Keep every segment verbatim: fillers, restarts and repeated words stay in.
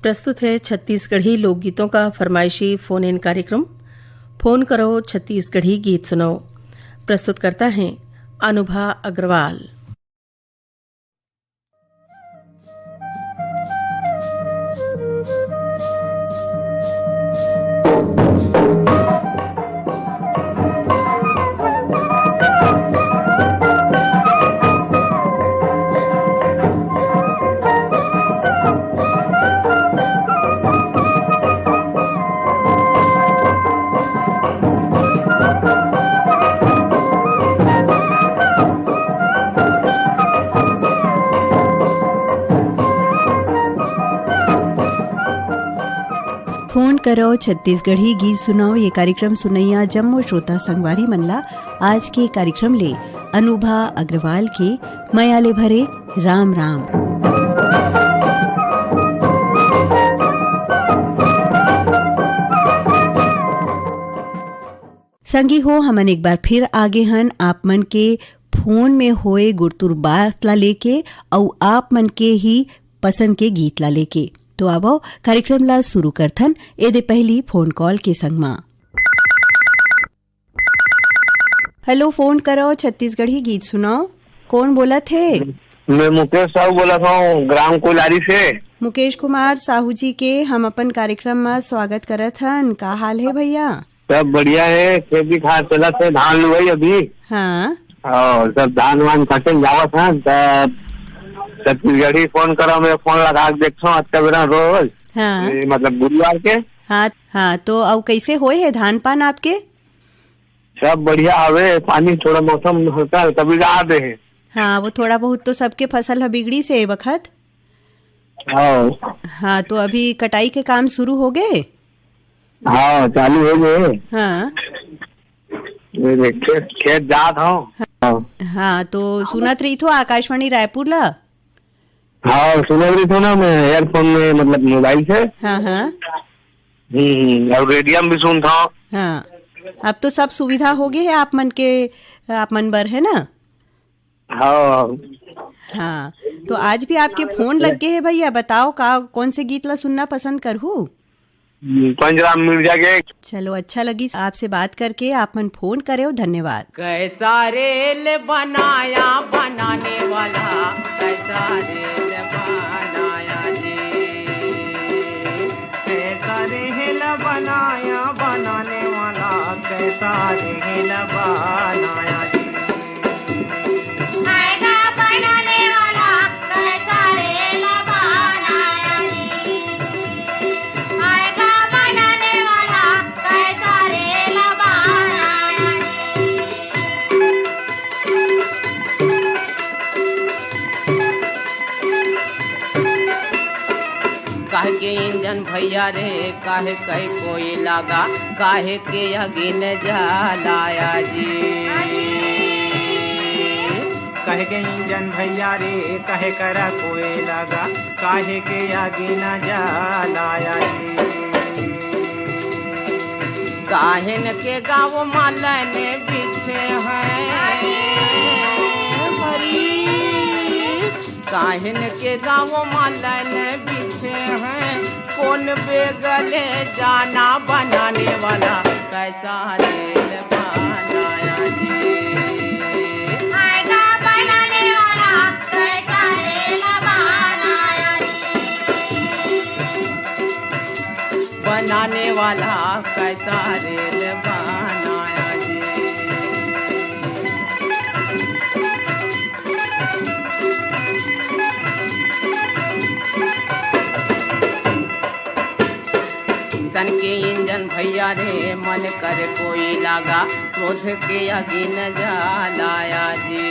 प्रस्तुत है छत्तीसगढ़ी लोकगीतों का फरमाइशी फोन इन कार्यक्रम फोन करो छत्तीसगढ़ी गीत सुनाओ। प्रस्तुतकर्ता हैं अनुभा अग्रवाल। फोन करो छत्तीसगढ़ी गीत सुनाओ, ये कार्यक्रम सुनैया जम्मो श्रोता संगवारी मन ला आज के कार्यक्रम ले अनुभा अग्रवाल के मया ले भरे राम राम। संगी हो, हमन एक बार फिर आगे हन आप मन के फोन में होए गुरतुर बात ला लेके, अउ आप मन के ही पसंद के गीत ला लेके। तो आवो, कार्यक्रम ला शुरू करथन एदे पहली फोन कॉल के संग मा। हेलो, फोन करो, छत्तीसगढ़ी गीत सुनाओ। कौन बोलत हे? मैं मुकेश साहू बोलत हूँ, ग्राम कोइलारी से। मुकेश कुमार साहू जी के हम अपन कार्यक्रम मा स्वागत करत हन। का हाल हे भैया? सब बढ़िया हे, खेती खार चलत हे, धान लुवई अभी। हाँ। और सब धान वान कटे जावत हे, तब छत्तीसगढ़ी फोन करो, मैं फोन लगा के देखता हूँ, अच्छा बेरा रोज। हाँ। ये मतलब गुरुवार के। हाँ, हाँ, तो अउ कैसे होए हे धान पान आपके? सब बढ़िया हवे, पानी थोड़ा मौसम हल्का हल्का बिगाड़ दे हे। हाँ, वो थोड़ा बहुत तो सबके फसल ह बिगड़ीस हे ए बखत। हाँ। हाँ, तो अभी कटाई के काम शुरू हो गए? हाँ, चालू हो गए। हाँ। ये देख, खेत, खेत जात हूँ। हाँ। हाँ, तो सुनत रहिथो आकाशवाणी रायपुर ला? हाँ, सुनत रहिथो ना, मैं ईयरफोन में, मतलब मोबाइल से। हाँ, हाँ। हम्म, हम्म, और रेडियो में भी सुनता हूँ। हाँ, अब तो सब सुविधा हो गए है आप मन के, आप मन बर, है ना? हाँ। हाँ, तो आज भी आपके फोन लग गए है भैया, बताओ का, कौन से गीत ला सुनना पसंद करहू? हम्म, पंजराम मिर्जा के। चलो, अच्छा लगी आपसे बात करके, आप मन फोन करे हो, धन्यवाद। कैसा रेल बनाया बनाने वाला, कैसा रेल बनाया जी, कैसा रेल बनाया बनाने वाला, कैसा रेल बनाया जी। आएगा बनाने वाला, कैसा रेल बनाया जी। आएगा बनाने वाला, कैसा रेल बनाया जी। काहे के इंजन भैया रे, काहे कई कोई लगा, काहे के अगिन जलाया जी। काहे के इंजन भैया रे, काहे करा कोई लगा, काहे के अगिन जलाया जी। काहिन के गाँव मालन बिछे हैं हरी, काहिन के गाँव मालन बिछे हैं, कौन बेगले जाना बनाने वाला, कैसा रेल बनाया जी। आएगा बनाने वाला, कैसा रेल बनाया जी। बनाने वाला, कैसा रेल बनाया जी। तन के इंजन भैया रे, मन कर कोई लागा, क्रोध के आगी न जलाया जी।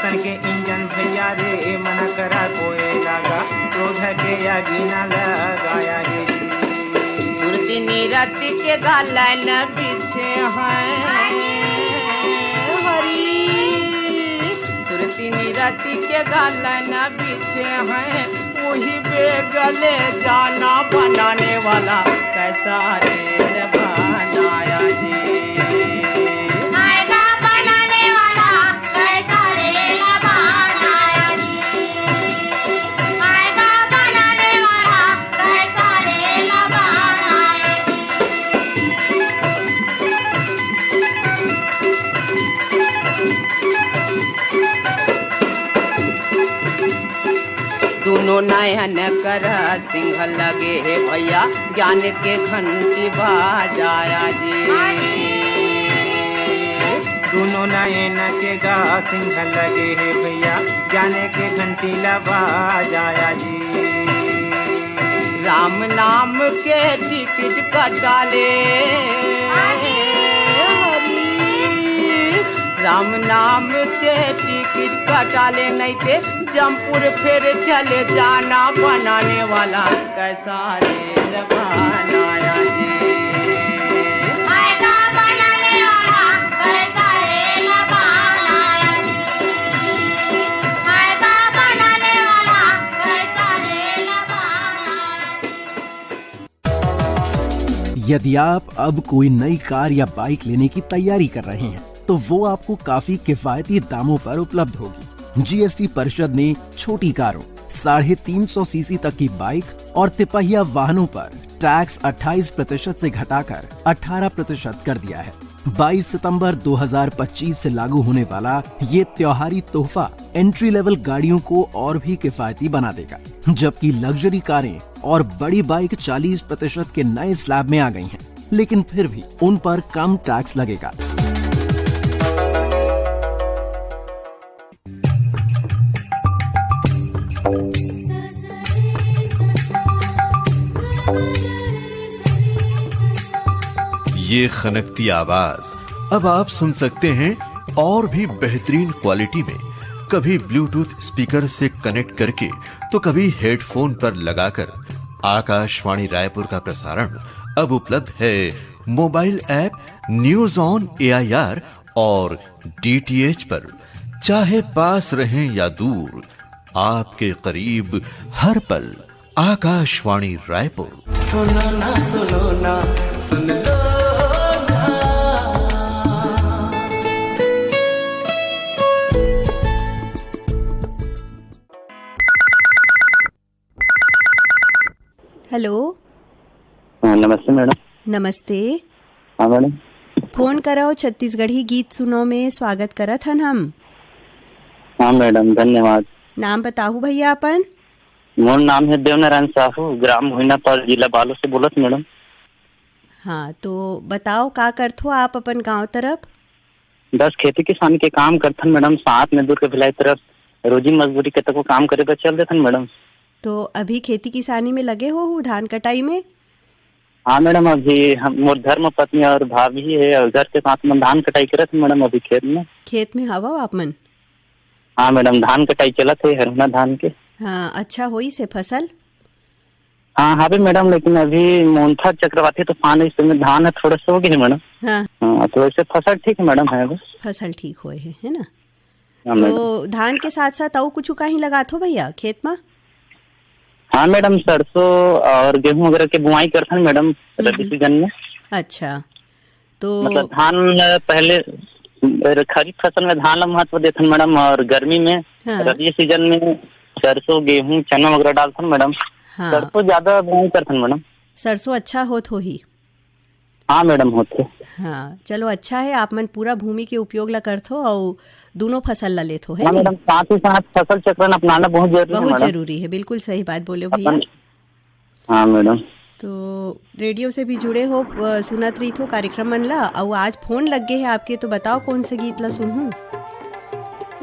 तन के इंजन भैया रे, मन करा कोई लागा, क्रोध के आगी न लगाया जी। सुरती निरति के गालन बिछे हैं हरी, सुरती निरति के गालन बिछे हैं, वही बेगले जाना बनाने वाला, कैसा रेल बनाया जी। आएगा बनाने वाला, कैसा रेल बनाया जी। आएगा दोनों नयन कर सिंह लगे हे भैया, ज्ञान के घंटी बजाया जी। दोनों नयन के गा सिंह लगे हे भैया, ज्ञान के घंटी ला बजाया जी। राम नाम के टिकट कटा ले, हरी, राम नाम के टिकट कटा ले, नहीं ते जमपुर फेर चले जाना, बनाने वाला कैसा रेल बनाया जी। फायदा बनाने वाला कैसा रेल बनाया जी। फायदा बनाने वाला कैसा रेल बनाया जी। यदि आप अब कोई नई कार या बाइक लेने की तैयारी कर रहे हैं, तो वो आपको काफी किफायती दामों पर उपलब्ध होगी। जीएसटी परिषद ने छोटी कारों, साढ़े तीन सौ सीसी तक की बाइक और तिपहिया वाहनों पर टैक्स अट्ठाईस प्रतिशत से घटाकर अठारह प्रतिशत कर दिया है। बाईस सितंबर दो हज़ार पच्चीस से लागू होने वाला ये त्योहारी तोहफा एंट्री लेवल गाड़ियों को और भी किफायती बना देगा, जबकि लग्जरी कारें और बड़ी बाइक चालीस प्रतिशत के नए स्लैब में आ गई हैं, लेकिन फिर भी उन पर कम टैक्स लगेगा। ये खनकती आवाज अब आप सुन सकते हैं और भी बेहतरीन क्वालिटी में, कभी ब्लूटूथ स्पीकर से कनेक्ट करके, तो कभी हेडफोन पर लगाकर। आकाशवाणी रायपुर का प्रसारण अब उपलब्ध है mobile app news on AIR और डीटीएच पर। चाहे पास रहें या दूर, आपके करीब हर पल आकाशवाणी रायपुर। सुनो ना, सुनो ना, सुन लो ना। हेलो। हाँ, नमस्ते मैडम। नमस्ते। हाँ मैडम। फोन करव छत्तीसगढ़ी गीत सुनो में स्वागत करत हन हम। हाँ मैडम, धन्यवाद। नाम बताहू भैया अपन। मोर नाम है देवनारायण साहू, ग्राम हुइनापाल, जिला बालोद से बोलत मैडम। हाँ, तो बताओ, का करथो आप अपन गांव तरफ? बस खेती किसानी के काम करथन मैडम, साथ में दूर के भिलाई तरफ रोजी मजदूरी के तको काम करे बर चल देथन मैडम। तो अभी खेती किसानी में लगे हो, हो धान कटाई में? हाँ मैडम, अभी हम, मोर धर्म पत्नी और भाभी है और घर के साथ में धान कटाई करत हैं मैडम, अभी खेत में। खेत में हवा आप मन? हाँ मैडम, धान कटाई चलत है हरहुना धान के। हाँ, अच्छा होइस हे फसल? हाँ, हावे मैडम, लेकिन अभी मोंथा चक्रवाती तूफान, इस समय धान है थोड़ा सा हो गया है मैडम। हाँ। हाँ, तो वैसे फसल ठीक है मैडम, है बस। फसल ठीक होए है, है ना? हाँ मैडम। तो धान के साथ साथ अउ कुछ कहीं लगाथो भैया खेत में? हाँ मैडम, सरसों और गेहूं वगैरह के बुआई करथन मैडम, रबी हम्म। सीजन में। अच्छा, तो मतलब धान पहले, खरीफ फसल में धान ला महत्व देथन मैडम, और गर्मी में, हाँ। रबी सीजन में सरसों, गेहूं, चना वगैरह डालथन मैडम। हाँ। सरसों ज्यादा बुआई करथन मैडम। सरसों अच्छा होत होही। हाँ मैडम, होथे। हाँ, चलो अच्छा है, आप मन पूरा भूमि के उपयोग ला करथो अउ दोनों फसल ला लेथो, है हाँ नी? मैडम, साथ ही साथ फसल चक्रण अपनाना बहुत जरूरी है बहुत मैडम। जरूरी है, बिल्कुल सही बात बोले हो भैया। अपन, हाँ मैडम। तो रेडियो से भी जुड़े हो, अ, सुनत रहिथो कार्यक्रम मन ला, अउ आज फोन लग गए है आपके, तो बताओ कौन से गीत ला सुनहूँ?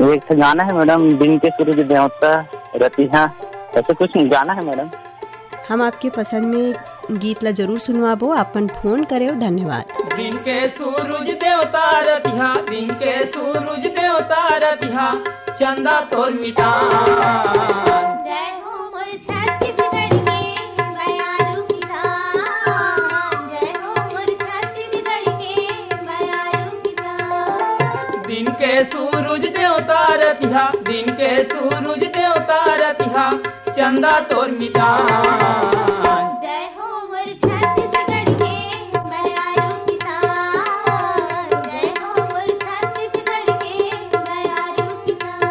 एक ठो गाना है मैडम, दिन के सूरज देवता रतिहा, ऐसे कुछ गाना है मैडम। हम आपके पसंद में गीत ला जरूर सुनवाबो, आप मन फोन करे हो, धन्यवाद। दिन के सूरज देवता रतिहा, दिन के सूरज देवता रतिहा, चंदा तोर मितान। जय हो मोर छत्तीसगढ़ के बयारू किसान, जय हो मोर छत्तीसगढ़ के बयारू किसान। दिन के सूरज देवता रतिहा, दिन के सूरज देवता रतिहा, चंदा तोर मितान। जय हो मोर छत्तीसगढ़ के बयारू किसान, जय हो मोर छत्तीसगढ़ के बयारू किसान।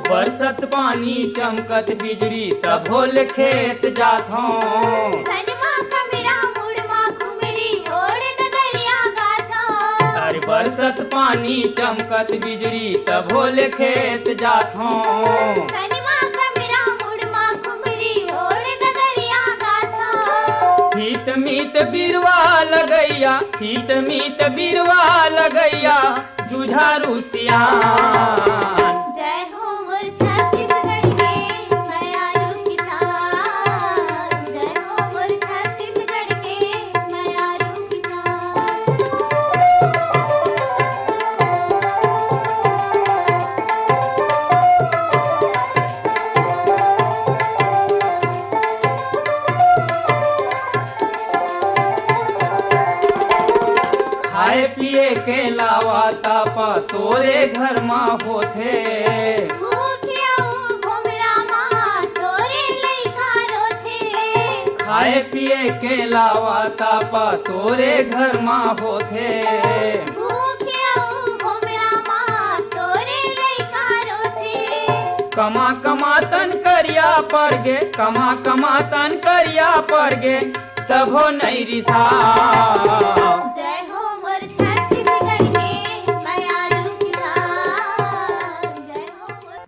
बरसत पानी चमकत बिजुरी तभो ले खेत जाथों। धनमा कमरा मुड़मा घुमरी ओढ़ ददरिया गाथों। अरे बरसत पानी चमकत बिजुरी तभो ले खेत जाथों। धनमा कमरा मुड़मा घुमरी ओढ़ ददरिया गाथों। हित मीत बिरवा लगैया, हित मीत बिरवा लगैया, जुझारू सियान। जय हो मोर छत्तीसगढ़ के मयारू किसान, जय हो मोर छत्तीसगढ़ के मयारू किसान। खाए पिए के लावा तापा तोरे घर मा होथे। भूख अउ भोमरा मा तोरे लइका रोथे। खाए पिए के लावा तापा तोरे घर मा होथे। भूख अउ भोमरा मा तोरे लइका रोथे। कमा कमा तन करिया परगे, कमा कमा तन करिया परगे, तभो नइ रिसाव। जय हो मोर छत्तीसगढ़ के मयारू किसान, जय हो मोर।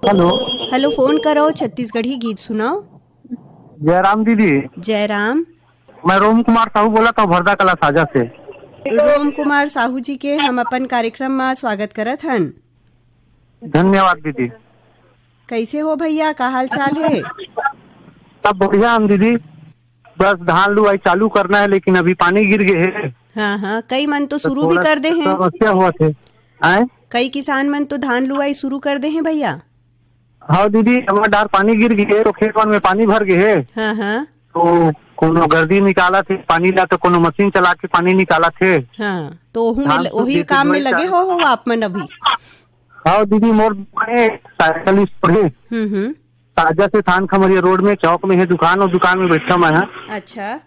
हेलो। हेलो, फोन करो, छत्तीसगढ़ी गीत सुनाओ। जय राम दीदी। जय राम। मैं रोम कुमार साहू बोलत हँव, भरदा कला साजा से। रोम कुमार साहू जी के हम अपन कार्यक्रम मा स्वागत करत हन। धन्यवाद दीदी। कइसे हो भइया, का हाल चाल हे? सब बढ़िया हे दीदी, बस धान लुवाई चालू करना हे, लेकिन अभी पानी गिर गे हे। हाँ, हाँ, कई मन तो तो शुरू भी थोड़ा कर दे हें। समस्या होवत हे। आय? कई किसान मन तो धान लुवाई शुरू कर दे हें भइया। हाँ दीदी, हमर डार पानी गिर गे हे, तो खेत मन में पानी भर गे हे। हाँ, हाँ। तो कोनो गरदी निकालत हे पानी ला, तो कोनो मशीन चला के पानी निकालत हे। हाँ, तो ओहू में धान ल-, तो ओही खेत काम में में लगे चालू हो, हो आप मन अभी? हाँ दीदी, मोर दुकान हे, साइकिल स्टोर हे। हम्म, हम्म। ताजा से थान खमरिया रोड में चौक में हे दुकान, अउ दुकान में बइठा मैं हा। अच्छा।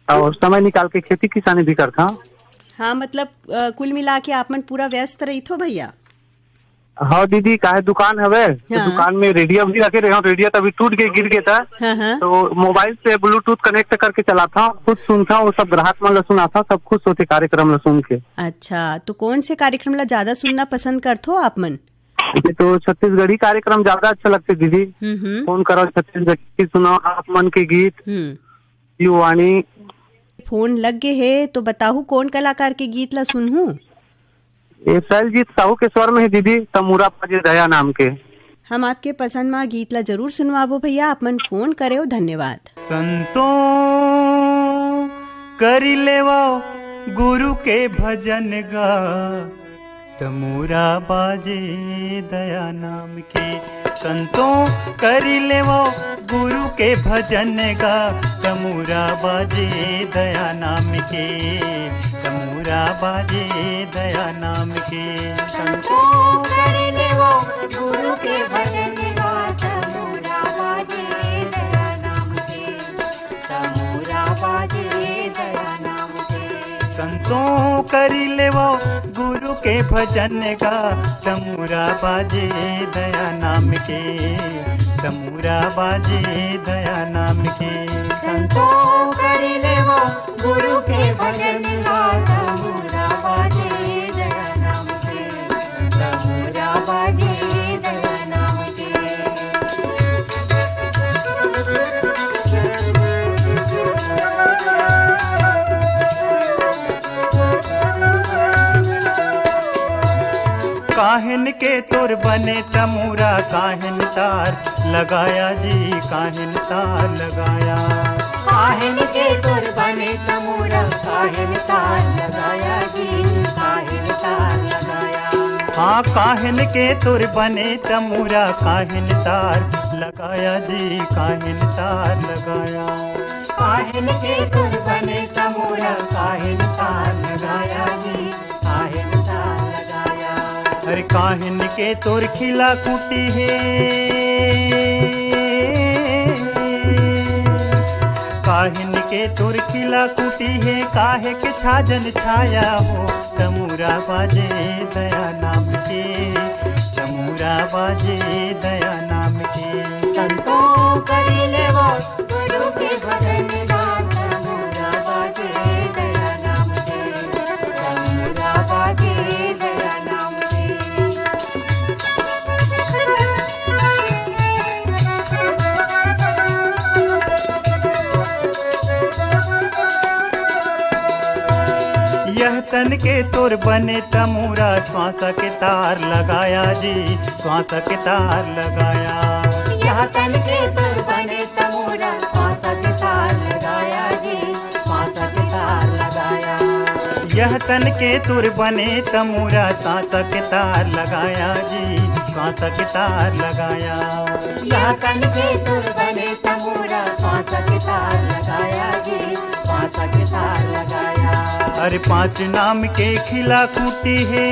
अउ समय निकाल के खेती किसानी भी करथंव। हाँ, मतलब, अ, कुल मिला के आप मन पूरा व्यस्त रहिथो भइया। हाँ दीदी, काहे दुकान हवे, तो हाँ। दुकान में रेडियो भी रखे रहेंव, रेडियो तो अभी टूट के गिर गे था, हाँ, हाँ। तो मोबाइल से ब्लूटूथ कनेक्ट करके चलाथंव, खुद सुनथंव, वो सब ग्राहक मन ला सुनाथंव, सब खुश होथे कार्यक्रम ला सुन के। अच्छा, तो कौन से कार्यक्रम ला ज्यादा सुनना पसंद करथो आप मन? ये तो छत्तीसगढ़ी कार्यक्रम ज्यादा अच्छा लगथे दीदी। हम्म, हम्म। फोन करो छत्तीसगढ़ी सुनाओ, आप मन के गीत, हम्म। युवाणी। फोन लग गे हे तो बताहू कौन कलाकार के गीत ला सुनहू? ये शैलजीत साहू के स्वर में हे दीदी, तमूरा बाजे दया नाम के। हम आपके पसंद मा गीत ला जरूर सुनवाबो भइया, आप मन फोन करेव, धन्यवाद। संतो करि लेवो गुरु के भजन गा, तमूरा बाजे दया नाम के। संतो करि लेवो गुरु के भजन गा, तमूरा बाजे दया नाम के, तमूरा बाजे दया नाम के। संतो करि लेवो गुरु के भजन गा, तमूरा बाजे दया नाम के, तमूरा बाजे दया नाम के। संतो करि लेवो गुरु के भजन गा, तमूरा बाजे दया नाम के, तमूरा बाजे दया नाम के। संतो करि लेवो गुरु के भजन गा, तमूरा बाजे दया नाम के, तमूरा बाजे दया नाम के। काहिन के तोर बने तमूरा, काहिन तार लगाया जी, काहिन तार लगाया। काहिन के तोर बने तमूरा, काहिन तार लगाया जी, काहिन तार लगाया। हाँ, काहिन के तोर बने तमूरा, काहिन तार लगाया जी, काहिन तार लगाया। काहिन के तोर बने तमूरा, काहिन तार लगाया जी, काहिन तार लगाया। अरे काहिन के तोर खिला कुटी हे, काहिन के तोर खिला कुटी हे, काहे के छाजन छाया हो, तमूरा बाजे दया नाम के। बाजे दया नाम के। संतों करी लेवो गुरु के भजन गात, तमूरा बाजे दया नाम के, तमूरा बाजे दया नाम के। यह तन के तोर बने तमूरा, श्वास के तार लगाया जी, श्वास के तार लगाया। यह तन के तोर बने तमूरा, श्वास के तार लगाया जी, श्वास के तार लगाया। यह तन के तोर बने तमूरा, श्वास के तार लगाया जी, श्वास के तार लगाया। यह तन के तोर बने तमूरा, श्वास के तार लगाया जी, श्वास के तार लगाया। अरे पांच नाम के खिला खूंटी हे,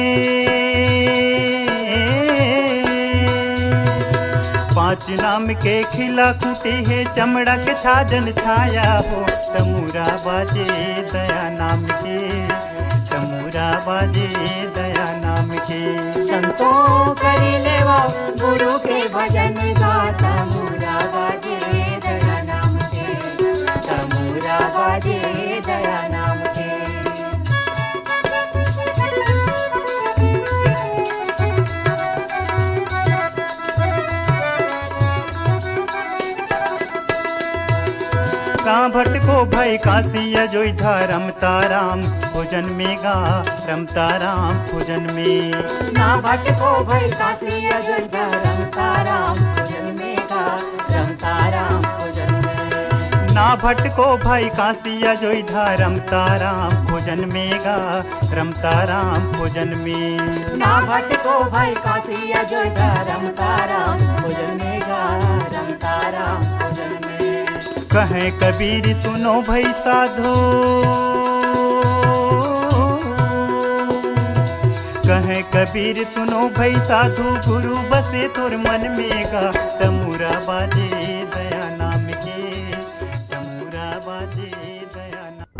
पांच नाम के खिला खूंटी हे, चमड़ा के छाजन छाया हो, तमूरा बाजे दया नाम के, तमूरा बाजे दया नाम के। संतों करी लेवा गुरु के भजन गात, तमूरा बाजे दया नाम के, तमूरा बाजे दया नाम के। का भटको भई काशी अजोध्या, रमता राम भोजन में गा, रमता राम भोजन में। ना भटको भई काशी अजोध्या, रमता राम भोजन में गा, रमता राम भोजन में। ना भटको भई काशी अजोध्या, रमता राम भोजन में गा, रमता राम भोजन में। ना भटको भई काशी अजोध्या, रमता राम भोजन में गा, रमता राम भोजन में। कहे कबीर सुनो भई साधु, कहे कबीर सुनो भई साधु, गुरु बसे तोर मन में गा, तमूरा बाजे दया नाम के, तमूरा बाजे दया नाम।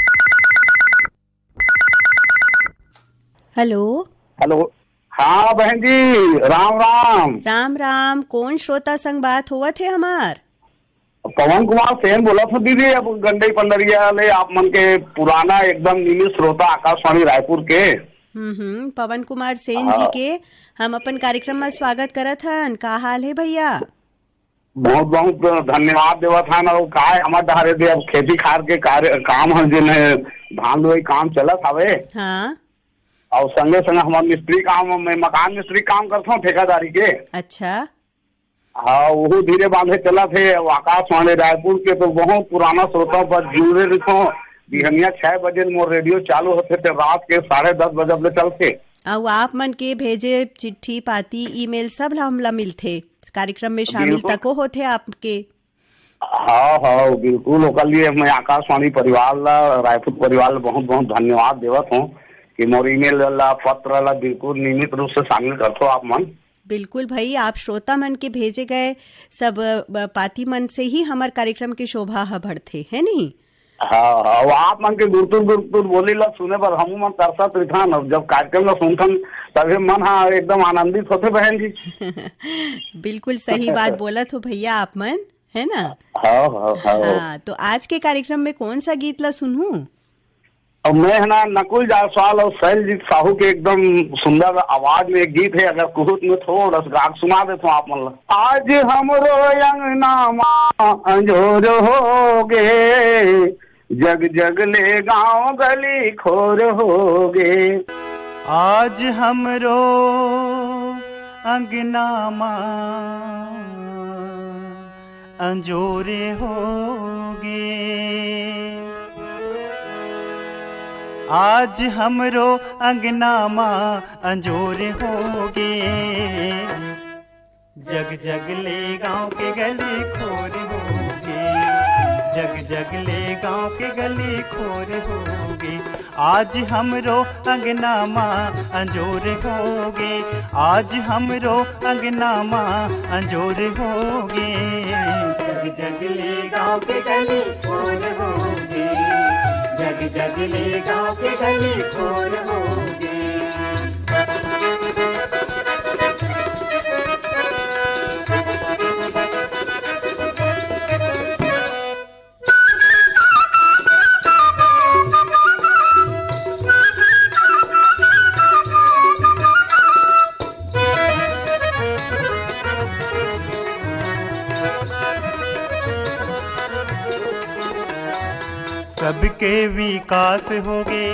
हेलो। हेलो। हाँ बहन जी, राम राम। राम राम। कौन श्रोता संग बात होवत हे हमार? पवन कुमार सेन बोलत हूँ दीदी, अब गंडई पंडरिया ले आप मन के पुराना एकदम नियमित श्रोता आकाशवाणी रायपुर के। हम्म हम्म, पवन कुमार सेन जी हाँ। के हम अपन कार्यक्रम में स्वागत करत हन। का हाल हे भैया? बहुत बहुत धन्यवाद देवत हन। और का है, हमार डहरे दे अब खेती खार के कार्य काम है, जिन्हें धान लुवई काम चलत हवे। हाँ। और संगे संगे हमार मिस्त्री काम, मैं मकान मिस्त्री काम करता हूँ ठेकेदारी के। अच्छा। हाँ, वो धीरे बांधे चलत हे। अब आकाशवाणी रायपुर के तो बहुत पुराना श्रोता बस जुड़े रहिथों। बिहनिया छह बजे मोर रेडियो चालू होथे ते रात के साढ़े दस बजे ले चलथे। अउ आप मन के भेजे चिट्ठी पाती, ईमेल सब ला हमला मिलथे, कार्यक्रम में शामिल बिल्कुल। तको होथे आपके। हाँ हाँ, बिल्कुल, ओकर लिए मैं आकाशवाणी परिवार ला, रायपुर परिवार ला बहुत बहुत धन्यवाद देवत हूँ कि मोर ईमेल ला, पत्र ला बिल्कुल नियमित रूप से शामिल करथो आप मन। बिल्कुल भाई, आप श्रोता मन के भेजे गए सब, अ, पाती मन से ही हमर कार्यक्रम के शोभा ह बढ़थे, है नहीं? हाँ हाँ, वो आप मन के गुरतुर गुरतुर बोली ला सुने बर हमू मन तरसत रहिथन, और जब कार्यक्रम ला सुनथन तभे मन हा एकदम आनंदित होथे बहन जी। बिल्कुल सही बात बोलत हो भैया आप मन, है ना? हाँ हाँ हाँ। हाँ, तो आज के कार्यक्रम में कौन सा गीत ला सुनहूँ? और मैं है ना नकुल जायसवाल और शैलजीत साहू के एकदम सुंदर आवाज में एक गीत है, अगर कुहुत में थोड़ा सा गा के सुना देथों आप मन ला। आज हमरो अंगना मा अंजोर हो गे, जग जग ले गांव गली खोर हो गे। आज हमरो अंगना मा अंजोर हो गे। आज हमरो अंगना मा अंजोर हो गे। जग जग ले गांव के गली खोर हो गे। जग जग ले गांव के गली खोर हो गे। आज हमरो अंगना मा अंजोर हो गे। आज हमरो अंगना मा अंजोर हो गे। जग जग ले गांव के गली खोर हो गे। जग जग ले गांव के गली खोर हो गे। सबके विकास होगे,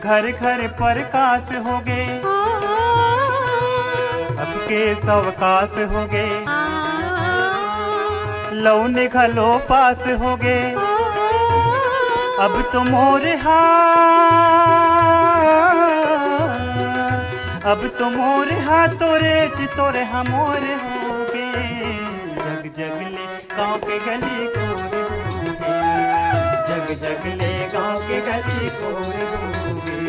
घर घर प्रकाश होगे, सबके सवकास होगे, लौने घलो पास होगे। अब तो मोर हा, अब तो मोर हा तोरे च तोरे हा मोर होगे। जग जग ले गाँव के गली खोर होगे, जग जग ले गाँव के गली खोर होगे।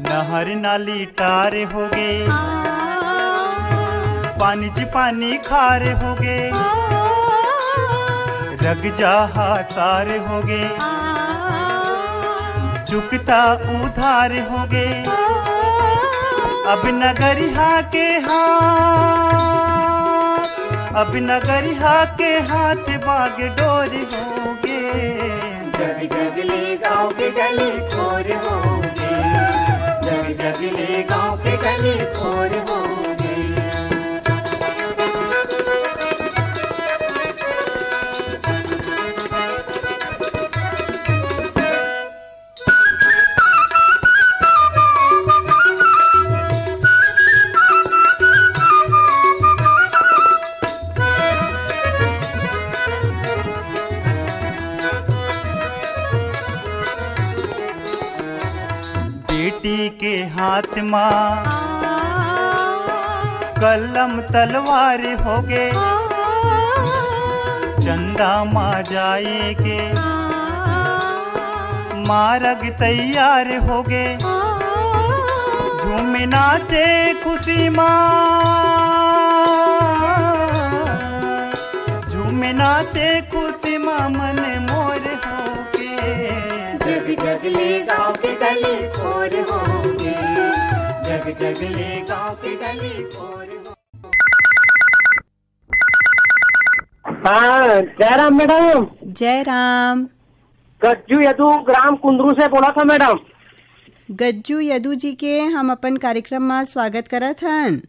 नहर नाली टार होगे, पानी च पानी खार होगे, रग जाहा सार होगे, चुकता उधार होगे। अब नगरिहा के हाथ, अब नगरिहा के हाथ बागडोर होगे। जग जग ले गाँव के गली खोर होगे, जग जग ले गाँव के गली खोर होगे। बेटी के हाथ मा कलम तलवार होगे, चंदा मा जाए के मारग तैयार होगे। झूमे नाचे खुशी मा, झूमे नाचे खुशी मा मन मोर होगे। जग जग ले गाँव के गली खोर होगे, जग जग ले गाँव के गली खोर होगे। हाँ, जय राम मैडम। जय राम। गज्जू यदु ग्राम कुंदरू से बोलत हँव मैडम। गज्जू यदु जी के हम अपन कार्यक्रम मा स्वागत करत हन।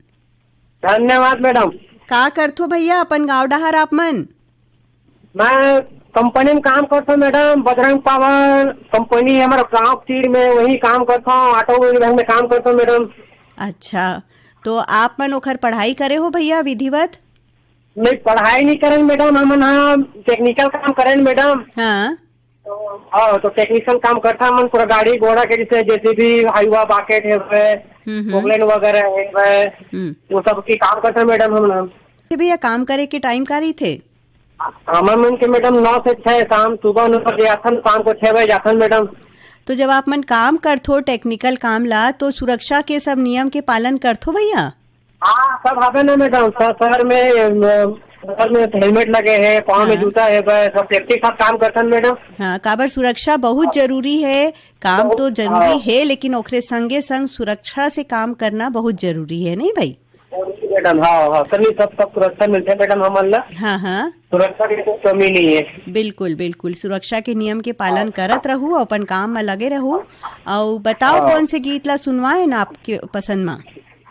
धन्यवाद मैडम। का करथो भैया अपन गाँव डहर आप मन? मैं कंपनी में काम करथों मैडम, बजरंग पावर कंपनी है हमारे गांव तीर में, वही काम करथों, ऑटो विभाग में काम करथों मैडम। अच्छा, तो आप मन ओखर पढ़ाई करे हो भैया विधिवत? नहीं, पढ़ाई नहीं करें मैडम, हमन हा टेक्निकल काम करें मैडम। हाँ। हाँ, तो टेक्नीशियन काम करथन हमन पूरा गाड़ी घोड़ा के, जैसे जेसीबी, हाईवा, बाकेट है, हम्म, हम्म। पोकलेन वगैरह है, हम्म। वो सब की काम करथन मैडम हमन। तो भैया, काम करे के टाइम का रहिथे? हमन मन के मैडम नौ से छह, शाम सुबह नौ बजे आथन, शाम को छह बजे जाथन मैडम। तो जब आप मन काम करथो टेक्निकल काम ला, तो सुरक्षा के सब नियम के पालन करथो भैया? हाँ, सब हवे ना मैडम, सब शहर में, अ, शहर में हेलमेट लगे है, पाँव में हाँ। जूता है, बस सब सेफ्टी के साथ काम करथन मैडम। हाँ, काबर सुरक्षा बहुत जरूरी है, काम बहुत, तो जरूरी हाँ। है, लेकिन ओकरे संगे संग सुरक्षा से काम करना बहुत जरूरी है, नहीं भाई? मैडम, हाँ, हाँ, सभी सब, सब सुरक्षा मिलथे मैडम हमन ला। हाँ, हाँ। सुरक्षा की कोई कमी नहीं है। बिल्कुल, बिल्कुल, सुरक्षा के नियम के पालन हाँ। करत रहू, अपन काम में लगे रहू। अउ बताओ, हाँ। कौन से गीत ला सुनवाए ना आपके पसंद मा?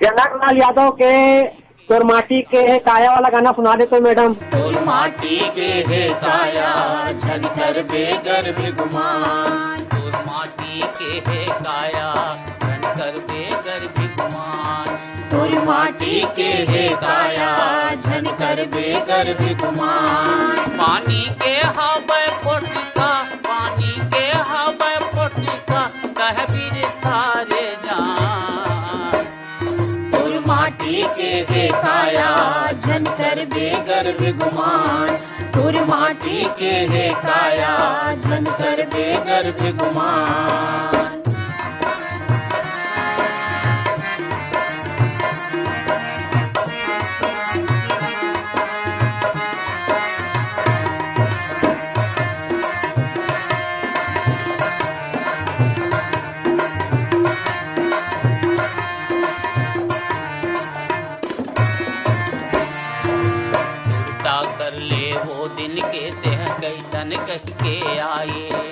जनक लाल यादव के तोर माटी के हे काया वाला गाना सुना देते मैडम। तोर माटी के हे काया, झन करबे गर्भ गुमान। तोर माटी के हे काया, झन करबे गर्भ गुमान। तोर माटी के हे काया, झन करबे गर्भ गुमान। पानी के हवय पोटका, पानी के हवय पोटका, कह बिरथा रे जान। तोर माटी के हे काया, झन करबे गर्भ गुमान। तोर माटी के हे काया, झन करबे गर्भ गुमान। तेह कैसन कहि के आए।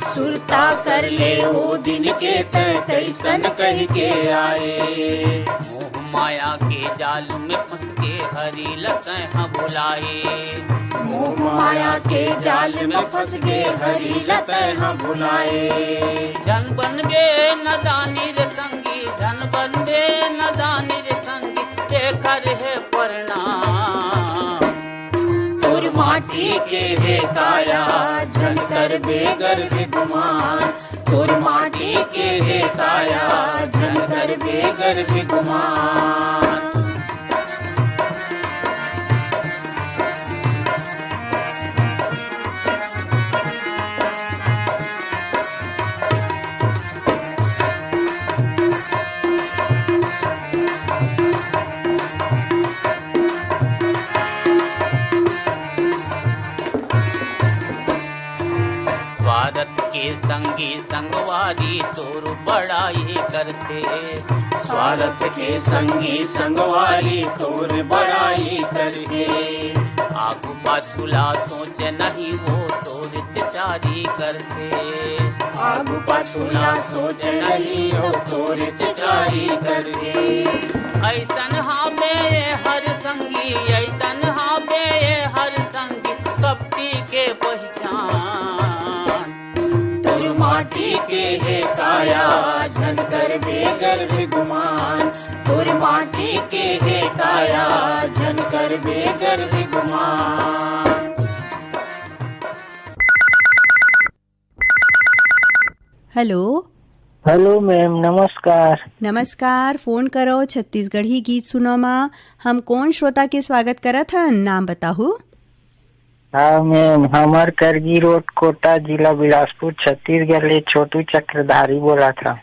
सुरता कर ले ओ दिन के, तैं कैसन कहि के आए। मोह माया के जाल में फंस के हरि ल तैं ह भुलाए। मोह माया के जाल में फंस के हरि ल तैं ह भुलाए। झन बनबे नदानी रे संगी, झन बनबे नदानी रे संगी, एकर हे परिणाम। तोर माटी के हे काया, झन करबे गर्व गुमान। तोर माटी के हे काया, झन करबे गर्व गुमान। स्वार्थ के संगी संगवारी तोर बड़ाई करथे। स्वार्थ के संगी संगवारी तोर बड़ाई करथे। आगू पाछू ला सोच नहीं वो तोर चचारी करथे। आगू पाछू ला सोच नहीं वो तोर चचारी करथे। ऐसन हावे ये हर संगी, ऐसन हावे ये हर संगी, कपटी के पहिचान। तोर माटी के हे काया, झन करबे गर्व गुमान। तोर माटी के हे काया, झन करबे गर्व गुमान। हेलो। हेलो मैम, नमस्कार। नमस्कार, फोन करो छत्तीसगढ़ी गीत सुनो मा। हम कोन श्रोता के स्वागत करत हन, नाम बताहू। हाँ मैम, हमर करगी रोड, कोटा, जिला बिलासपुर, छत्तीसगढ़ ले छोटू चक्रधारी बोलत हँव।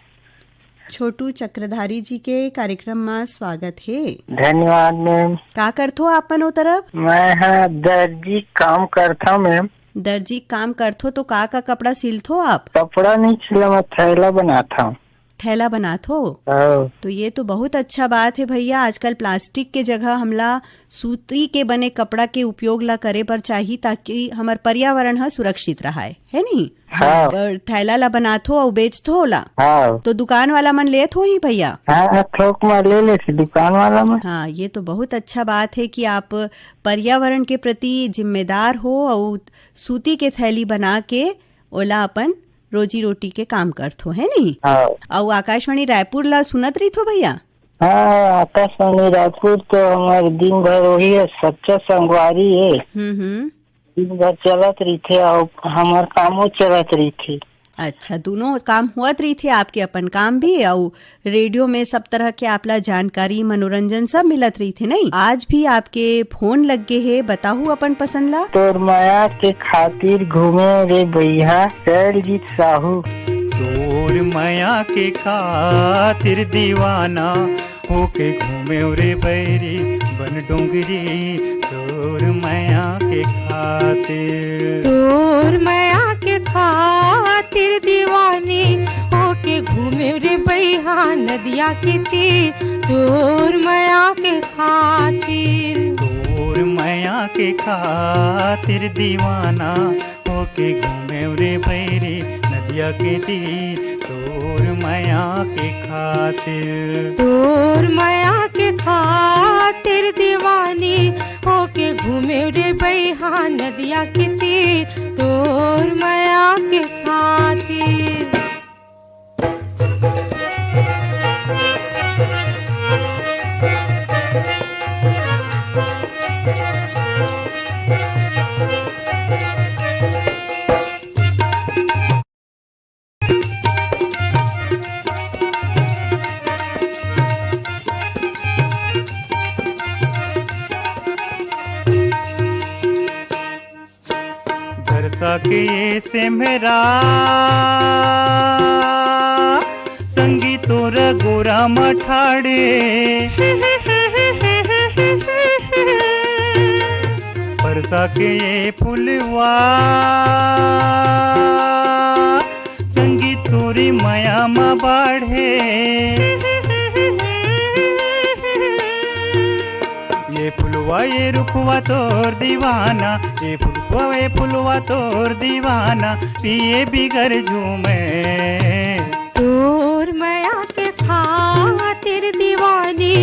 छोटू चक्रधारी जी के कार्यक्रम मा स्वागत हे। धन्यवाद मैम। का करथो आप मन ओ तरफ? मैं ह दर्जी काम करथव मैम। दर्जी काम करथो तो का का कपड़ा सिलथो आप? कपड़ा नहीं सिला, मैं थैला बनाथव। थैला बनाथो? हाँ। तो ये तो बहुत अच्छा बात हे भैया, आजकल प्लास्टिक के जगह हमला सूती के बने कपड़ा के उपयोग ला करे बर चाही, ताकि हमर पर्यावरण ह सुरक्षित रहाय, हे नी? हाँ। और थैला ला बनाथो अउ बेचथो ओला? हाँ। तो दुकान वाला मन लेत होही भैया? हाँ, थोक मा ले लेथे दुकान वाला मन। हाँ, ये तो बहुत अच्छा बात हे कि आप पर्यावरण के प्रति जिम्मेदार हो अउ सूती के थैली बना के ओला अपन रोजी रोटी के काम करथो, हे नी? हाँ। अउ आकाशवाणी रायपुर ला सुनत रहिथो भैया? हाँ, आकाशवाणी रायपुर तो हमर दिन भर वही हे, सच्चा संगवारी हे। हम्म, हम्म। दिन भर चलत रहिथे अउ हमर कामो चलत रहिथे। अच्छा, दोनों काम होत रहिथे, आपके अपन काम भी अउ रेडियो में सब तरह के आपला जानकारी, मनोरंजन सब मिलत रहिथे, नहीं? आज भी आपके फोन लग गे हे, बताहू अपन पसंद ला। तोर मया के खातिर घूमे रे बइहा, शैलजीत साहू। तोर मया के खातिर दीवाना होके घूमे रे बैरी बन डोंगरी, तोर मया के खातिर। तोर मया के खातिर दीवानी होके घूमे रे बइहा नदिया के तीर, तोर मया के खातिर। तोर मया के खातिर दीवाना होके घूमे रे बैरी नदिया के तीर, तोर मया के खातिर। तोर मया के खातिर दीवानी होके घूमे रे बइहा नदिया के तीर, तोर मया के खातिर। बरसा के ये सेमरा, संगी तोर गोरा मठाड़े। बरसा के ये फुलवा, संगी तोरी मया म बाढ़े। ये फुलवा वा ये रुखवा तोर दीवाना, ये फुलवा, ये फुलवा तोर दीवाना, पिए बिगर झूमे। तोर मया के खातिर दीवानी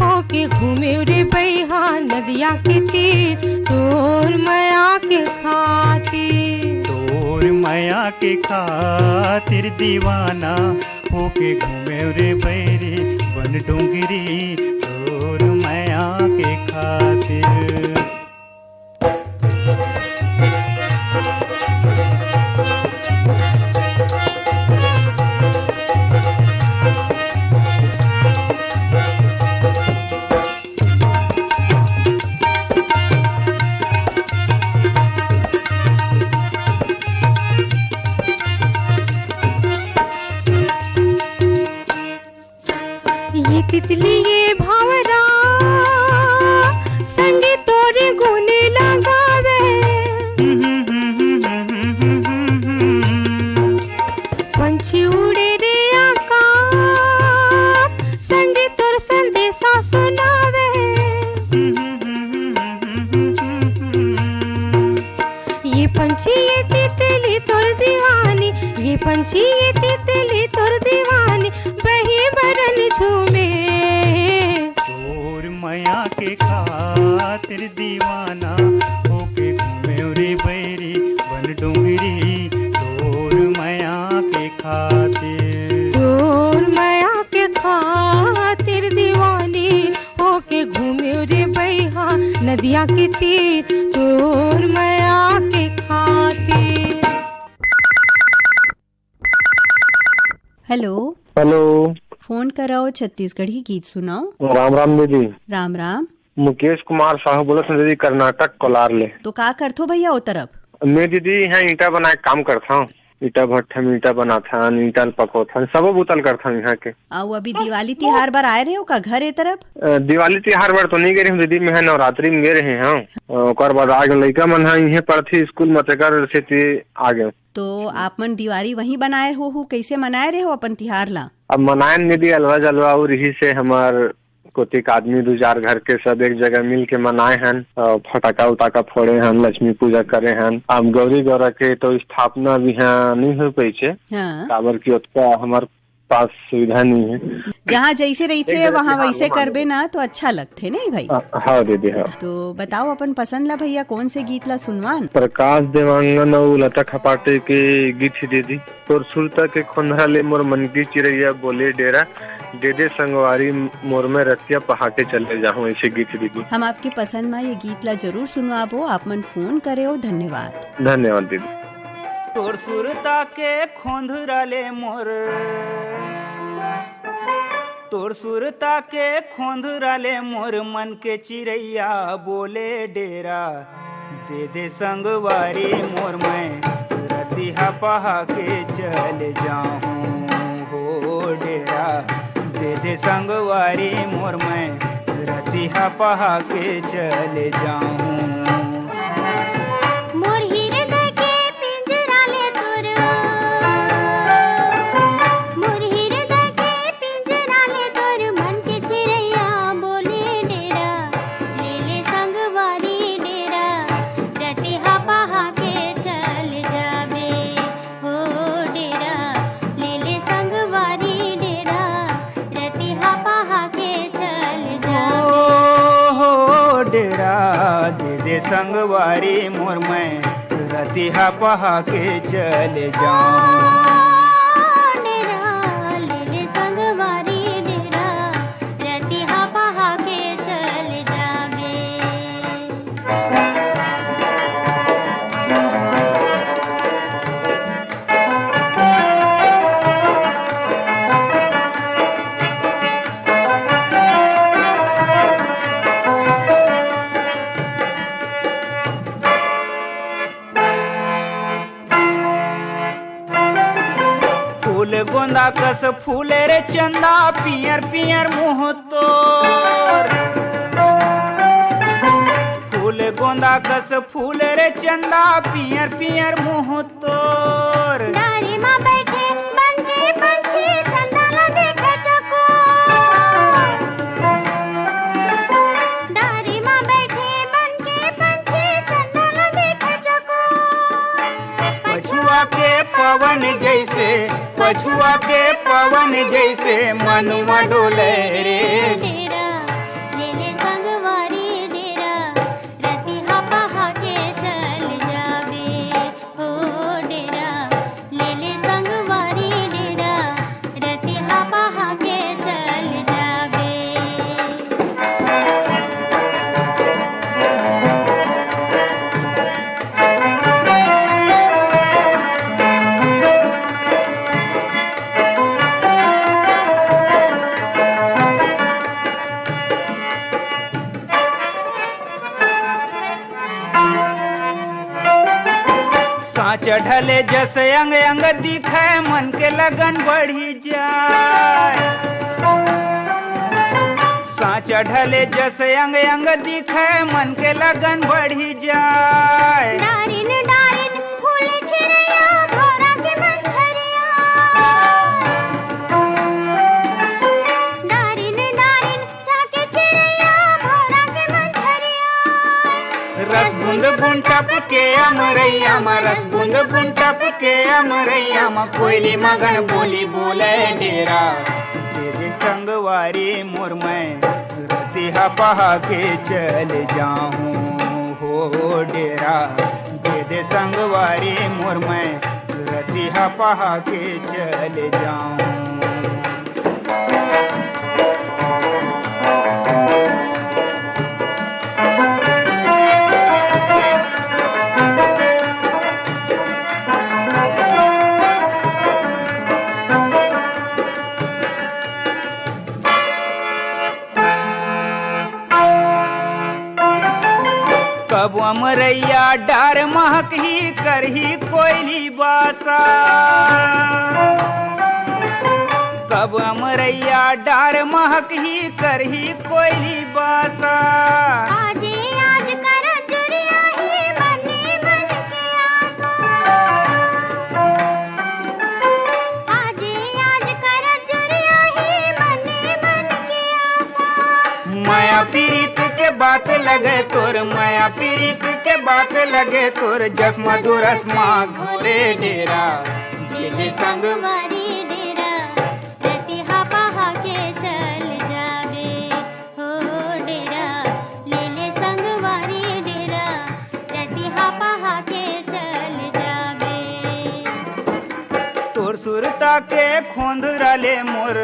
होके घूमे रे बइहा नदिया के तीर। तोर मया के खातिर, तोर मया के खातिर दीवाना होके घूमे रे बैरी बन डोंगरी, तोर मया के खातिर। ये तितली ये भंवरा संगे तोरे गुन लगावे। पंछी उड़े रे आकाश संगे तोर संदेशा सुनावे। ये पंछी ये तितली तोर दीवानी, ये पंछी ये तितली तोर दीवानी, बही बरन झूमे। तोर मया के खातिर दीवाना होके घूमे रे बैरी बन डोंगरी, तोर मया के खातिर। तोर मया के खातिर दीवानी होके घूमे रे बइहा नदिया के तीर, तोर मया के खातिर। हेलो। हेलो। फोन करव, छत्तीसगढ़ी गीत सुनाओ। राम राम दीदी। राम राम। मुकेश कुमार साहू बोलत हन दीदी, कर्नाटक कोलार ले। तो का करथो भैया ओ तरफ? मैं दीदी यहाँ ईंटा बनाए के काम करथव। ईंटा भट्ठा में ईंटा बनाथन, ईंटा ल पकोथन, सबो बुता ल करथन यहाँ के। अउ अभी दिवाली तिहार बर आए रहे हो का घर ए तरफ? अ, दिवाली तिहार बर तो नहीं गे रहे दीदी, मैं नवरात्रि में गे रहे हव। अ, ओकर बाद आगे लइका मन ह इहे पढ़थे स्कूल में, तेकर सेती आगे। तो आप मन दिवाली वहीं बनाए हो, हो कैसे मनाए रहे हो अपन तिहार ला? अब मनाए न दीदी, अलवा जलवा अउ रिहिसे हमर कोतिक आदमी दू चार घर के सब एक जगह मिल के मनाए हन, अ, फटाका उटाका फोड़े हन, लक्ष्मी पूजा करे हन। अब गौरी गौरा के तो स्थापना भी यहाँ नहीं हो पाइसे, हाँ। काबर कि ओतका हमर पास सुविधा नहीं है। जहाँ जैसे रहिथे, एक जगह वहाँ तिहार वैसे मनाए करबे ना तो अच्छा लगथे, नहीं भाई? अ, हाँ दीदी, हाँ। तो बताओ अपन पसंद ला भैया, कौन से गीत ला सुनवान? प्रकाश देवांगन अउ लता खपाटे के गीत ही दीदी। तोर सुरता के खोंधरा ले मोर मन की चिरैया बोले डेरा, दे दे संगवारी मोर में रतिया पहा के चले जाहूं, ऐसे गीत दीदी। हम आपके पसंद मा ये गीत ला जरूर सुनवाबो। आप मन फोन करे हो, धन्यवाद। धन्यवाद दीदी। तोर सुरता के खोंधरा ले मोर, तोर सुरता के खोंधरा ले मोर मन के चिरैया बोले डेरा, दे दे संगवारी मोर मैं रतिहा पहा के चल जाहूं हो डेरा, दे दे संगवारी मोर मैं रतिहा पहा के चल जाहूं। मोर हृदय के पिंजरा ले तोर, मोर हृदय के पिंजरा ले तोर मन के चिरैया बोले डेरा, ले ले संगवारी डेरा, रतिहा पहा के चल जाबे। हो डेरा, ले ले संगवारी डेरा, रतिहा पहा के चल जाबे। हो डेरा, दे दे संगवारी मोर मैं रतिहा पहा के चल जाऊं। डेरा, ले ले संगवारी डेरा, रतिहा पहा के चल जाबे। फूल गोंदा कस फूले रे चंदा, पियर पियर मुंह तोर। फूल गोंदा कस फूले रे चंदा, पियर पियर मुंह तोर। डारी मा बैठे बन के पंछी, चंदा ला देखे चकोर। डारी मा बैठे पवन जैसे, पछुआ के पवन जैसे, मनुआ डोले रे। डेरा, ले ले संगवारी डेरा, रतिहा पहा के चल जाबे। ओ डेरा, ले ले संगवारी डेरा, रतिहा पहा के चल जाबे। साँच ढले जस अंग अंग दिखै, मन के लगन बढ़ी जाय। साँच ढले जस अंग अंग दिखै, मन के लगन बढ़ी जाय। डारिन डारिन फूल चिरैया, भौरा के मंझरिया। डारिन डारिन चाके चिरैया, भौरा के मंझरिया। रस बूंद बूंद टपके अमरैया म, रस बूंद बूंद टपके अमरैया म, कोयली मगन बोली बोले डेरा। दे दे संगवारी मोर मैं, रतिहा पहा के चल जाहूँ हो डेरा। दे दे संगवारी मोर मैं, रतिहा पहा के चल जाहूँ। कब अमरैया डार महकही, करही कोयली बासा। कब अमरैया डार महकही, करही कोयली बासा। आजे आज कर जुरिया ही मने मन के आसा। आजे आज कर जुरिया ही मने मन के आसा। माया पीरित के बात लगे तोर, माया पीरित के बात लगे तोर, जस मधुरस मा घोले डेरा। ले ले संगवारी डेरा, रतिहा पहा के चल जाबे। हो डेरा, ले ले संगवारी डेरा, रतिहा पहा के चल जाबे। तोर सुरता के खोंधरा ले मोर,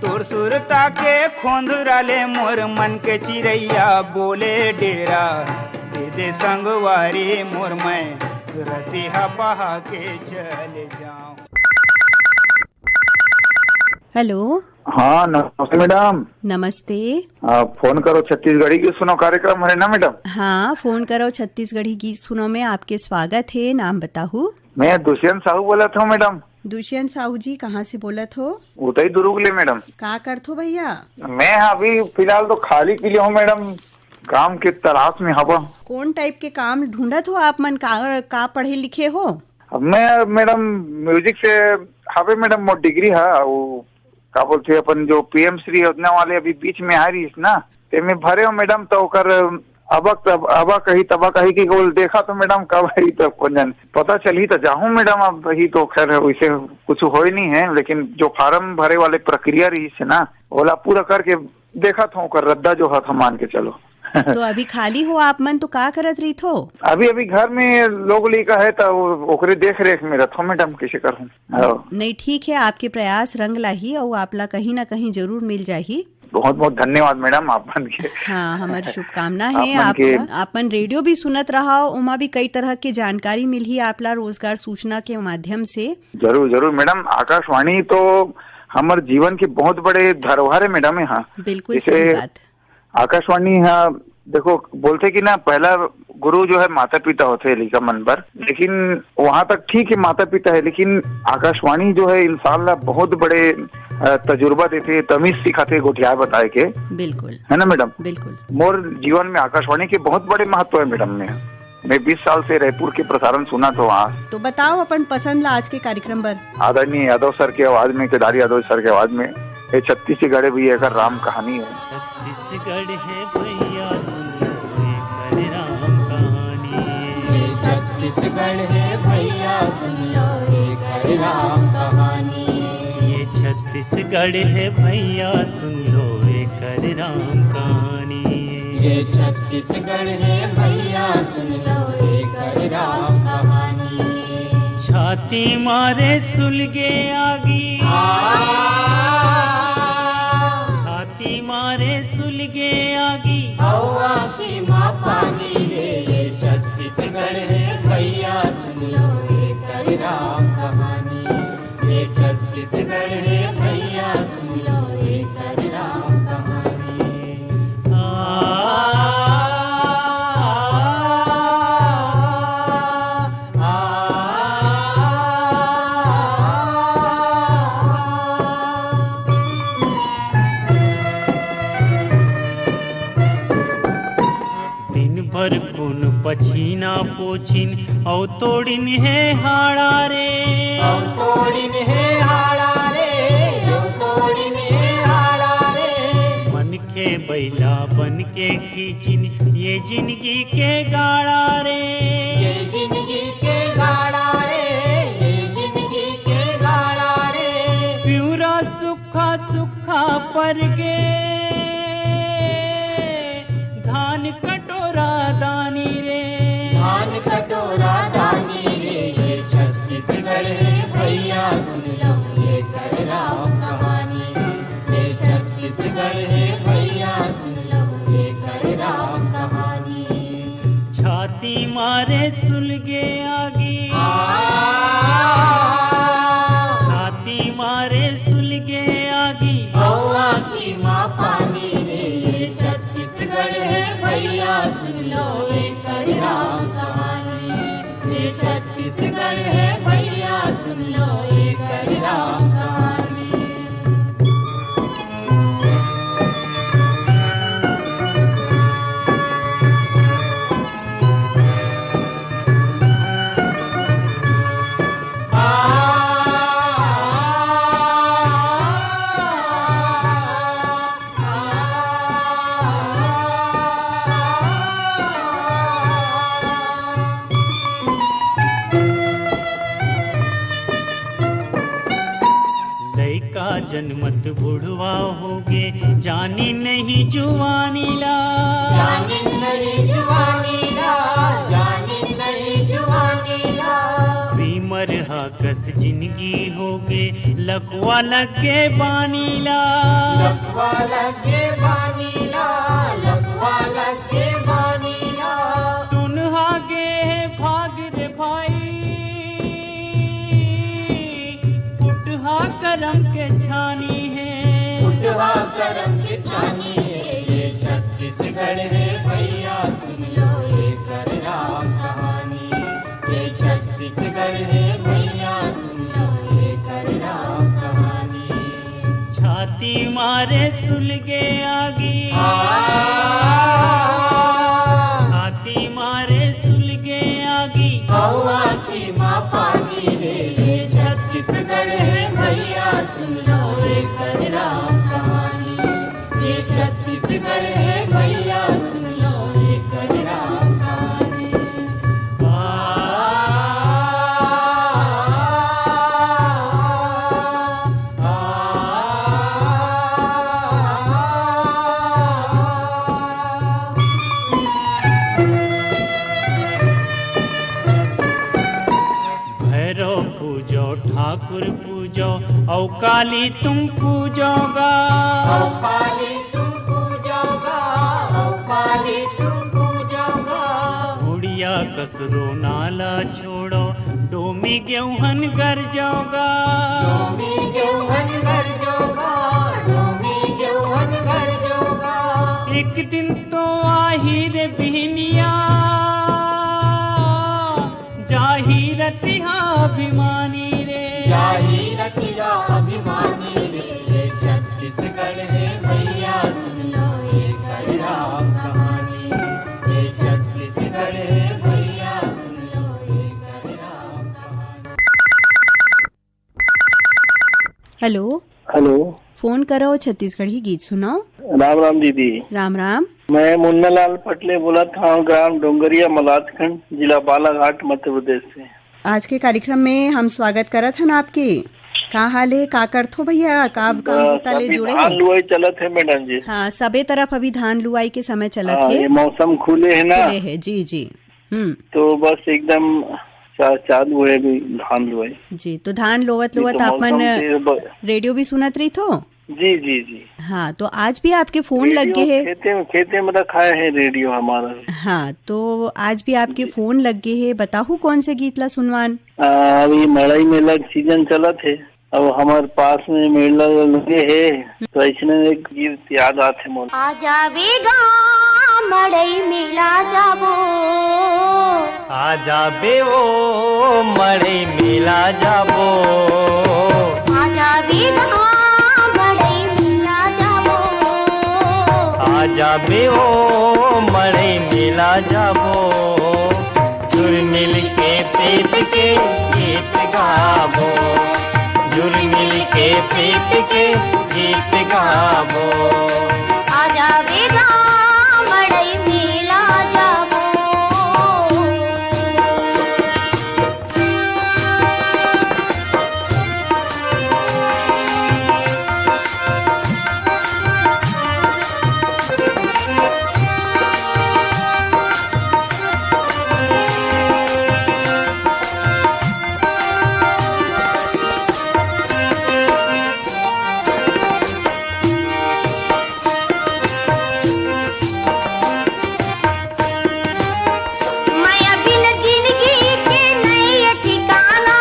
तोर सुरता के खोंधरा ले मोर, मन के चिरैया बोले डेरा। दे दे संगवारी मोर, मैं रतिहा पहा के चल जाऊं। हेलो। हाँ, नमस्ते मैडम। नमस्ते। आप फोन करो छत्तीसगढ़ी गीत सुनो कार्यक्रम है ना मैडम? हाँ, फोन करो छत्तीसगढ़ी गीत सुनो में आपके स्वागत है। नाम बताहू? मैं दुष्यंत साहू बोलत हूँ मैडम। दुष्यंत साहू जी, कहाँ से बोलत हो? उदय दुर्ग ले मैडम। का करत हो भैया? मैं अभी फिलहाल तो खाली पीले हूँ मैडम, काम के तलाश में हवा। कौन टाइप के काम ढूंढत हो आप मन? का, का पढ़े लिखे हो? अब मैं मैडम म्यूजिक से हवे मैडम, मोर डिग्री है, वो का बोलते हैं अपन जो पीएम श्री योजना वाले अभी बीच में आ रही है ना, ते में भरे हो मैडम, तो ओकर अबक तब, अबक कही तबक कही कि बोल देखा तो मैडम कब आई तो कौन जाने पता चली तो जाहूँ मैडम। अब ही तो खैर वैसे कुछ हो ही नहीं है, लेकिन जो फार्म भरे वाले प्रक्रिया रही है ना, ओला पूरा करके देखत हूँ ओकर रद्दा जो हथ मान के चलो। तो अभी खाली हो आप मन तो का करत रहिथो? अभी, अभी घर में लोग लइका है तो ओकरे देख रेख में रहत हूँ मैडम, कैसे करहूँ। हाँ। नहीं, ठीक है, आपके प्रयास रंग लाही और आपला कहीं ना कहीं जरूर मिल जाही। बहुत बहुत धन्यवाद मैडम आप मन के। हाँ, हमारी शुभकामना आप है। मन आप के आप मन रेडियो भी सुनत रहा, ओमा भी कई तरह के जानकारी मिलही आपला रोजगार सूचना के माध्यम से। जरूर जरूर मैडम, आकाशवाणी तो हमर जीवन के बहुत बड़े धरोहर है मैडम। यहाँ बिल्कुल जैसे सही बात। आकाशवाणी, हाँ, देखो, बोलथे कि ना, पहला गुरु जो है माता पिता होथे लइका मन बर, लेकिन वहां तक ठीक है, माता पिता है, लेकिन आकाशवाणी जो है इंसान ला बहुत बड़े, अ, तजुर्बा देथे, तमीज सिखाथे गोठियाए बताए के। बिल्कुल। है ना मैडम? बिल्कुल। मोर जीवन में आकाशवाणी के बहुत बड़े महत्व है मैडम। मैं मैं बीस साल से रायपुर के प्रसारण सुनत हूँ आज। तो बताओ अपन पसंद ला आज के कार्यक्रम बर। आदरणीय यादव सर के आवाज में, केदारी यादव सर के आवाज में, ये छत्तीसगढ़ भी एकर राम कहानी है। छत्तीसगढ़ है भैया, सुन लो एकर राम कहानी। छत्तीसगढ़ है भैया, सुन लो एकर राम कहानी। ये छत्तीसगढ़ है भैया, सुन लो एकर राम कहानी। ये छत्तीसगढ़ है भैया, सुन लो एकर राम कहानी। छाती मारे सुलगे आगी। आ। छाती मारे सुलगे आगी। अउ आँखी मा पानी रे, ये छत्तीसगढ़ है भैया, सुन लो एकर राम कहानी। ये छत्तीसगढ़ है भैया, सुन लो एकर राम कहानी। आ, आ, आ, आ, आ। दिन भर कुन पछीना पोछिन, अउ तोड़िन हे हाड़ा रे। अउ तोड़िन हे हाड़ा रे, अउ तोड़िन हे हाड़ा रे। मनखे बइला बन के खींचिन ये जिनगी के गाड़ा रे। ये जिनगी के गाड़ा रे, ये जिनगी के गाड़ा रे। पिउरा सुक्खा सुक्खा पर गे, धान कटोरा दानी रे। धान कटोरा दानी रे, ये छत्तीसगढ़ है भैया, सुन लो एकर राम कहानी। ये छत्तीसगढ़ है भैया, सुन लो एकर राम कहानी। छाती मारे सुलगे आगी। आ। छाती मारे सुलगे आगी। अउ आँखी मा पानी रे, ये छत्तीसगढ़ है भैया, सुन लो एकर राम कहानी। ये छत्तीसगढ़ है भैया, सुन लो एकर राम कहानी। लइका जनमत बुढ़वा होगे, जानी नहीं जुवानी ला। जानी नहीं जुवानी ला, जानी नहीं जुवानी ला। बीमर हा कस जिनगी होगे, लकवा लगे बानी ला। लकवा लगे बानी ला, लकवा लगे बानी ला। टुनहा गे हे भाग रे भाई, फुटहा करम के छानी हे। फुटहा करम के छानी हे, ये छत्तीसगढ़ हे भैया, सुन लो एकर राम कहानी। ये छत्तीसगढ़ हे भैया, सुन लो एकर राम कहानी। छाती मारे सुलगे आगी। आ। छाती मारे सुलगे आगी। अउ आँखी मा पानी रे, ये छत्तीसगढ़ हे भैया, सुन लो एकर राम कहानी। ये छत्तीसगढ़ हे भैया, सुन लो एकर राम कहानी। आ, आ, आ, आ। भैरव पूजो, ठाकुर पूजो, अउ काली तुम पूजोगा। अउ काली तुम पूजोगा, अउ काली तुम पूजोगा। बुढ़िया कसरो नाला छोड़ो, डोमी गेहूं हन गरजोगा। डोमी गेहूं हन गरजोगा, डोमी गेहूं हन गरजोगा। एक दिन तो आही रे बिहनिया, जाही रतिहा अभिमानी रे। जाही रतिहा अभिमानी रे, ये छत्तीसगढ़ हे भैया, सुन लो एकर राम कहानी। ये छत्तीसगढ़ हे भैया, सुन लो एकर राम कहानी। हेलो। हेलो। फोन करो, छत्तीसगढ़ी गीत सुनाओ। राम राम दीदी। राम राम। मैं मुन्नालाल पटले बोलत हँव, ग्राम डोंगरिया मलाजखंड, जिला बालाघाट, मध्य प्रदेश से। आज के कार्यक्रम में हम स्वागत करत हन आपके। का हाल हे, का करथो भैया, का काम बस, बूता ले अभी जुड़े धान हो? लुआई चलत हे मैडम जी। हाँ, सबे तरफ अभी धान लुआई के समय चलत हाँ, हे। ये मौसम खुले हे ना। खुले हे, जी, जी। हम्म। तो बस एकदम चा-, चालू हे अभी धान लुआई। जी, तो धान लोवत जी, लोवत तो आप मन मौसम के ब- रेडियो भी सुनत रहिथो? जी, जी, जी। हाँ, तो आज भी आपके फोन लग रेडियो गे हे। खेते में, खेते में रखा है रेडियो हमारा। हाँ, तो आज भी आपके जी। फोन लग गे हे, बताहू कौन से गीत ला सुनवान? आ, अभी मड़ई मेला के सीजन चलत हे, अब हमर पास में मेला लगे हे, तो ऐसने एक गीत याद आथे मोला। आ जाबे गा मड़ई मेला जाबो। आ जाबे ओ मड़ई मेला जाबो। आ जाबे गा मड़ई मेला जाबो। आ जाबे ओ मड़ई मेला जाबो। जुरमिल के प्रीत के गीत गाबो। जुरमिल के प्रीत के गीत गाबो। आ जाबे गा मड़ई मेला जाबो। मया बिन जिनगी के नइ ए ठिकाना।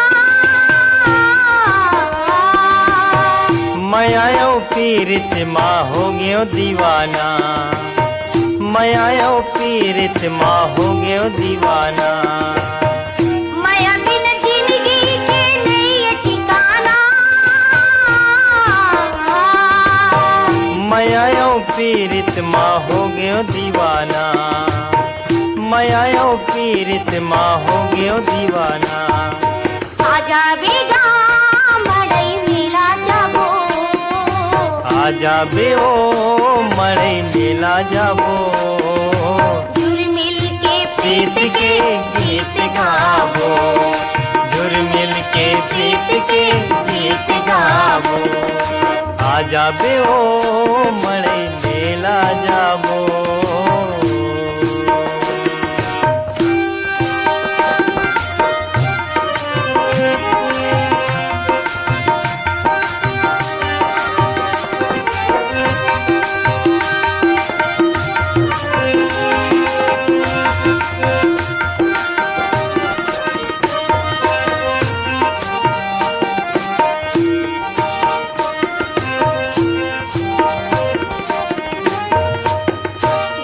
मया अउ पीरित मा हो गेंव दीवाना। मया अउ पीरित मा हो गेंव दीवाना। मया बिन जिनगी के नइ ए ठिकाना। मया अउ पीरित मा हो गेंव दीवाना। मया अउ पीरित मा हो गेंव दीवाना। आ जाबे गा मड़ई मेला जाबो। आ जाबे ओ मड़ई मेला जाबो। जुरमिल के प्रीत के गीत गाबो। जुरमिल के प्रीत के गीत गाबो। आ जाबे ओ मड़ई मेला जाबो।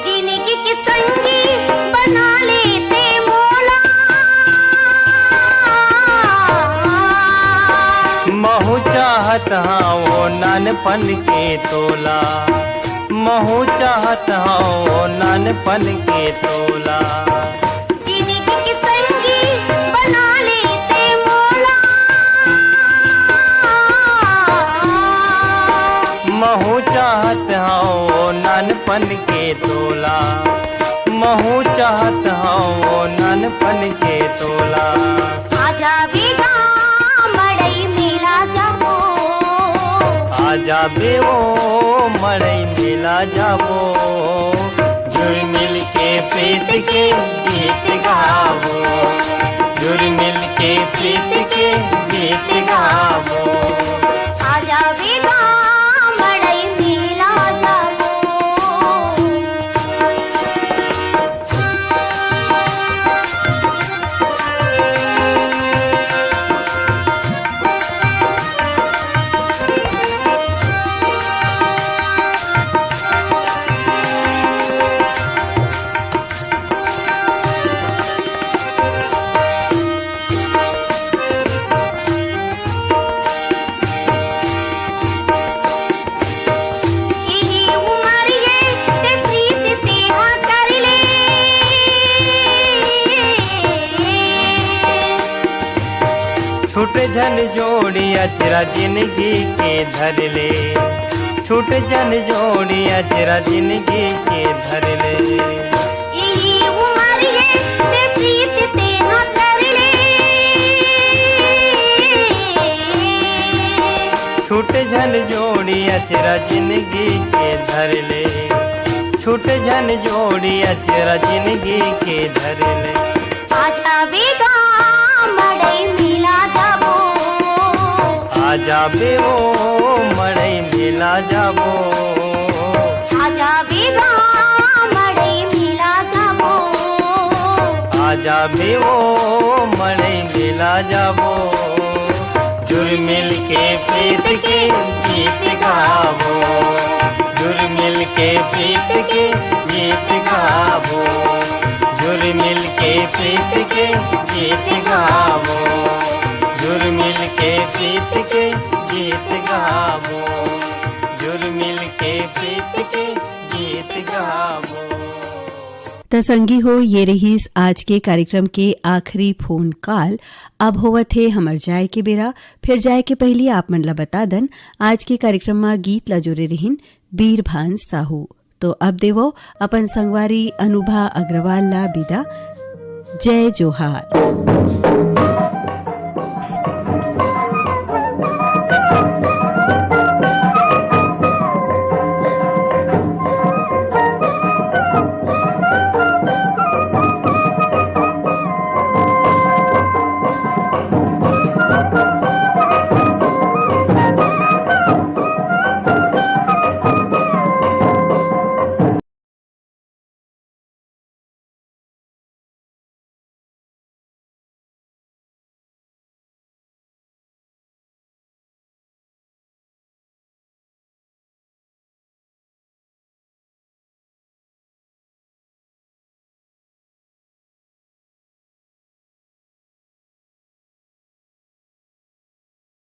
जिनगी के संगी बना ले ते मोला। महूँ चाहत हँव ओ नानपन के तोला। महूँ चाहत हँव ओ नानपन के तोला। जिनगी के संगी बना ले ते मोला। महूँ चाहत हँव ओ नानपन के तोला। महूँ चाहत हँव ओ नानपन के तोला। आ जाबे गा मड़ई मेला जाबो। आ जाबे ओ मड़ई मेला जाबो। जुरमिल के प्रीत के गीत गाबो। जुरमिल के प्रीत के गीत गाबो। आ जाबे गा मड़ई मेला जाबो। इही उमर ये ते प्रीत तेहा कर ले। छूट झन जोड़ी अचरा जिनगी के धर ले। छूट झन जोड़ी अचरा जिंदगी के धर ले। इही उमर ये ते प्रीत तेहा कर ले। छूट झन जोड़ी अचरा जिंदगी के धर ले। छूट झन जोड़ी अचरा जिंदगी के धर ले। आजा बेगा मड़ई मिला जाबो। आजा बे ओ मड़ई मिला जाबो। आजा बेगा मड़ई मिला जाबो। आजा बे ओ मड़ई मिला जाबो। जुर मिल के प्रीत के गीत गाबो। जुर मिल के प्रीत के गीत गाबो। जुर मिल के प्रीत के गीत गाबो। जुर मिल के प्रीत के गीत गाबो। जुर मिल के प्रीत के गीत गाबो। त संगी हो, ये रहिस आज के कार्यक्रम के आखिरी फोन कॉल। अब होवत हे हमर जाए के बेरा। फिर जाए के पहिली आप मन ला बता दन, आज के कार्यक्रम म गीत ला जोरे रहिन बीरभान साहू। तो अब देवो अपन संगवारी अनुभा अग्रवाल ला बिदा। जय जोहार।